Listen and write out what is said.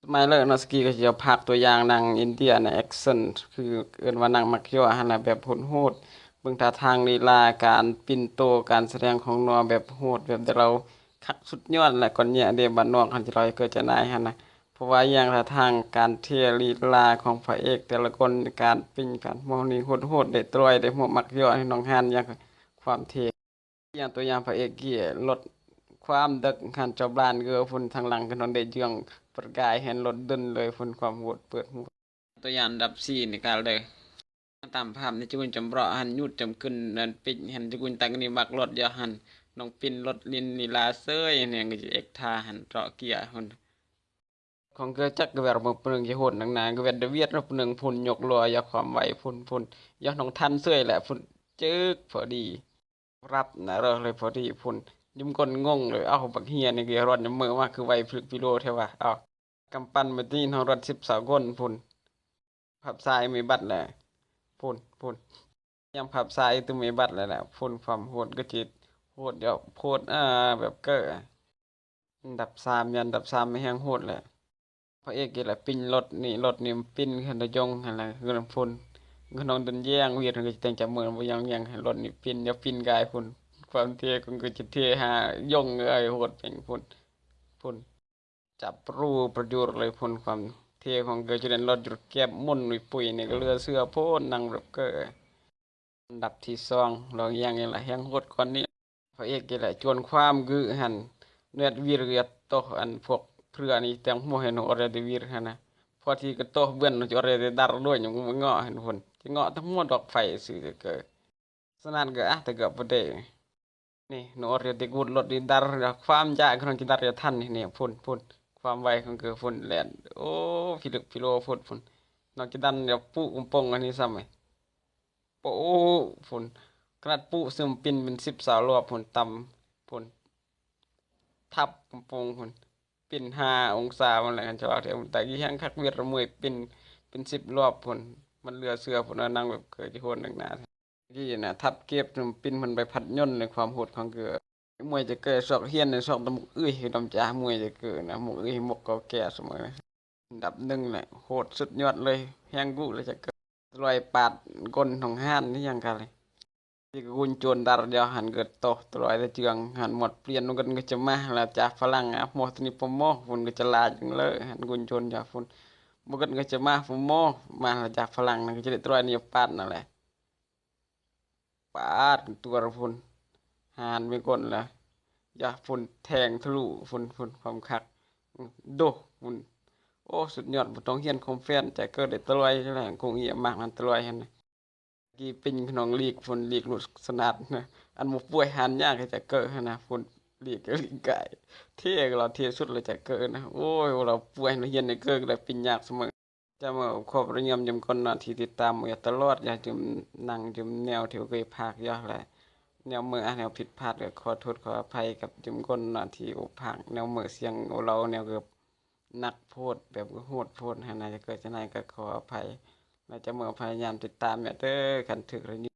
ສະໄໝເລີເນາະ ສະກີກໍຊິເອົາພາກຕົວຢ່າງນາງອິນເດຍນະ ແອັກຊັນ ຄືເອີ້ນວ່ານາງມັກຍົວຫັ້ນລະ ແບບໂຫດໆ ເບິ່ງທ່າທາງລີລາ ການປິ່ນໂຕ ການສະແດງຂອງໜ່ວແບບໂຫດ ແບບແຕ່ລາວຄັກສຸດຍອດແຫຼະ ກ່ອນແຍະເດ້ ບ້ານນອກຫັ້ນຈະລອຍເກີດຈະນາຍຫັ້ນນະ ເພາະວ່າຢ່າງທ່າທາງການເທລີລາຂອງພະເອກແຕ່ລະຄົນ ການປິ່ນ ການເວົ້ານີ້ໂຫດໆ ໄດ້ຕຣອຍ ໄດ້ຫົວມັກຍົວໃຫ້ນ້ອງຮານ ຢ່າງຄວາມເທ່ ຢ່າງຕົວຢ່າງພະເອກກີ້ລົດຄວາມເດິກຫັ້ນ ຈອບລານເກີພຸ້ນ ທາງຫຼັງຂຶ້ນຮອນເດເຈືອງປະກາຍຫັ້ນ ລົດດຶນເລີຍພຸ້ນ ຄວາມໂຫດເປີດຫູ ຕົວຢ່າງອັນດັບສີ່ນີ້ກາເລີຍ ຕາມພາບໃນຈະກຸນຈຳເບາະຫັ້ນ ຍູດຈຳກຶນນັ້ນປິກຫັ້ນ ຈະກຸນຕັງນີ້ມັກລົດຢາຫັ້ນ ນ້ອງປິ່ນລົດລິນລີລາເສີຍແນງເອັກທ່າຫັ້ນ ເຈາະເກຍພຸ້ນ ຂອງເກີຈັກກະແວດເບິ່ງຜູ້ໜຶ່ງຊິໂຫດໜັກໜາ ກະແວດດະວຽດເນາະ ຜູ້ໜຶ່ງພຸ້ນ ຍົກລໍ້ຢາຄວາມໄວພຸ້ນ ພຸ້ນ ຢານ້ອງທັນເສີຍແຫຼະພຸ້ນ ຈຶ່ກ ພໍດີ ຮັບນະເລີຍພໍດີພຸ້ນ ຍິມກົ້ນງົງເລີຍ ເອົ້າ ບັກເຮຍນີ້ກະຮອດຍາມມື້ມາຄືໄວພຶກພິໂລແທ້ວະ ເອົ້າ ກຳປັ່ນມາຕີນຮອດສິບສາກົນພຸ້ນ ພັບຊ້າຍມີບັດແຫຼະ ພຸ້ນ ພຸ້ນ ຍາມພັບຊ້າຍຕື່ມມີບັດແລ້ວແຫຼະ ພຸ້ນ ຄວາມໂຫດກະຈິດ ໂຫດຢາໂພດ ເອີ ແບບເກີ ອັນດັບສາມ ຍາອັນດັບສາມແຮງໂຫດແຫຼະ ພະເອກນີ້ແຫຼະ ປິ່ນລົດນີ້ ລົດນີ້ມັນປິ່ນຂຶ້ນຕະຍົງຫັ້ນແຫຼະ ຄືນຳພຸ້ນ ຄືນ້ອງເດີນແຍ່ງ ວຽດມັນກະຈະແຕ່ງຈັບມືບໍ່ຍັງແຍ່ງ ໃຫ້ລົດນີ້ປິ່ນ ຢ່າປິ່ນກາຍພຸ້ນ ຄວາມເທ່ຂອງກະຈະເທ່ຫາຍົງເອີຍ ໂຫດເປັນພຸ້ນ ພຸ້ນ ຈັບຮູປະຍຸດເລີຍພຸ້ນ ຄວາມເທ່ຂອງເກີ ຈະເຫັນລົດຢູ່ແກັບໝຸ່ນປຸຍໆ ນີ້ກະເຫຼືອເຊື່ອໂພດ ນັ່ງແບບເກີ ອັນດັບທີສອງ ລອງຢ່າງນີ້ລະ ແຮງໂຫດກ່ອນນີ້ ພະເອກນີ້ແຫຼະ ຈວນຄວາມກຶຫັ້ນ ແນດວິລກະໂຕ ອັນພວກເພື່ອນີ້ແຕ່ງຫົວໃຫ້ໜູອອເຣຍເດວິລຫັ້ນນະ ພໍທີ່ກະໂຕເບື່ອນໜູຈະອອເຣຍເດດັລດ້ວຍ ຍັງບໍ່ເງາະຫັ້ນພຸ້ນ ຈະເງາະທັງໝົດດອກໄຟຊື່ເກີ ສະນັ້ນກະ ອາ ແຕ່ກະບໍ່ໄດ້ ນີ້ ໜູອອເຣຍເດກູດລົດນີ້ດັລ ຄວາມຢາກຂອງຈະດັລຈະທັນນີ້ ພຸ້ນ ພຸ້ນ ຄວາມໄວຂອງເກີພຸ້ນ ແລ່ນ ໂອ້ ພິລຶກພິໂລໂພດພຸ້ນ ນອກຈະດັນແລ້ວປຸກຳປົງອັນນີ້ຊ້ຳ ໂປະພຸ້ນ ຂະໜາດປຸຊຶມປິ່ນເປັນສິບຊາວລອບພຸ້ນ ຕຳພຸ້ນ ທັບກຳໂປງພຸ້ນ ປິ່ນຫ້າອົງສາພຸ້ນແຫຼະ ຄັນຈະວ່າແທ້ ແຕ່ກີ້ແຮງຄັກ ເວດລະເມີຍປິ່ນເປັນສິບລອບພຸ້ນ ມັນເຫຼືອເຊື່ອພຸ້ນ ນັ່ງແບບເກີຈະໂຫດໜັກໜາ ກີ້ນະ ທັບເກັບ ປິ່ນເພິ່ນໃບພັດຍົນ ໃນຄວາມໂຫດຂອງເກີ ມວຍຈະເກີຊອກຮຽນ ຊອກຕຳໝົກເອື້ອຍ ດອມຈາມວຍຈະເກີນະ ໝົກເອື້ອຍໝົກເກົ່າແກ່ສະເໝີ ອັນດັບໜຶ່ງແຫຼະ ໂຫດສຸດຍອດເລີຍ ແຮງກຸເລີຍຈະເກີ ຕະລອຍປາດກົ້ນຂອງຮ້ານນີ້ຫຍັງກະເລີຍ ທີ່ກະກຸນໂຈນດັລຢາຫັ້ນ ເກີໂຕຕະລອຍຕະເຈື່ອງຫັ້ນ ໝົດປ່ຽນ ມັນກະຈະມາລະຈາກຝຣັ່ງ ອາ ໝໍໂຕນີ້ປະໝໍພຸ້ນ ກະຈະລາຈັ່ງເລີຫັ້ນ ກຸນໂຈນຢາພຸ້ນ ບໍ່ກັນກະຈະມາປະໝໍ ມາລະຈາກຝຣັ່ງນັ້ນ ກະຈະໄດ້ຕະລອຍນີ້ປາດນັ້ນແຫຼະ ປາດຕົວລະພຸ້ນ ຫານໄປກົ້ນລະ ຢາພຸ້ນ ແທງທະລຸພຸ້ນ ພຸ້ນ ຄວາມຄັກ ໂດະພຸ້ນ ໂອ້ ສຸດຍອດ ບໍ່ຕ້ອງຮຽນຄອມແຟນ ຈາກເກີດໄດ້ຕະລອຍແຫຼະ ກົງເອຍມາກນັ້ນຕະລອຍຫັ້ນນະ ກີ້ປິງຂະໜອງລີກພຸ້ນ ລີກລູກສະໜາດນະ ອັນໝູປ່ວຍຫານຍາກໃຫ້ຈາກເກີດຫັ້ນນະ ພຸ້ນ ລີກ ລີກກາຍ ເທ່ກະລາວ ເທ່ສຸດລະຈາກເກີດນະ ໂອ້ຍ ລາວປ່ວຍ ຮຽນໃນເກີດກະໄດ້ປິງຍາກສະເໝີ. ຈະມາຂໍປະຍາມຢ້ຳກ່ອນເນາະ ທີ່ຕິດຕາມມາຕະຫຼອດ ຢາກຈະນັ່ງຈຳແນວທີ່ບໍ່ເຄີຍພາກຢາກແຫຼະ ແນວເມີອາ ແນວຜິດພາດກະຂໍໂທດຂໍອະໄພກັບຢ້ຳກ່ອນເນາະ ທີ່ບໍ່ພາກແນວເມີສຽງໂອລາວ ແນວເກີບໜັກໂພດ ແບບໂຫດໂພດຫັ້ນນະ ຈະເກີດຈັ່ງໃດກະຂໍອະໄພ ແລະຈະເມີພະຍາຍາມຕິດຕາມແມ່ເດີ ຄັນຖືກລະຍິນ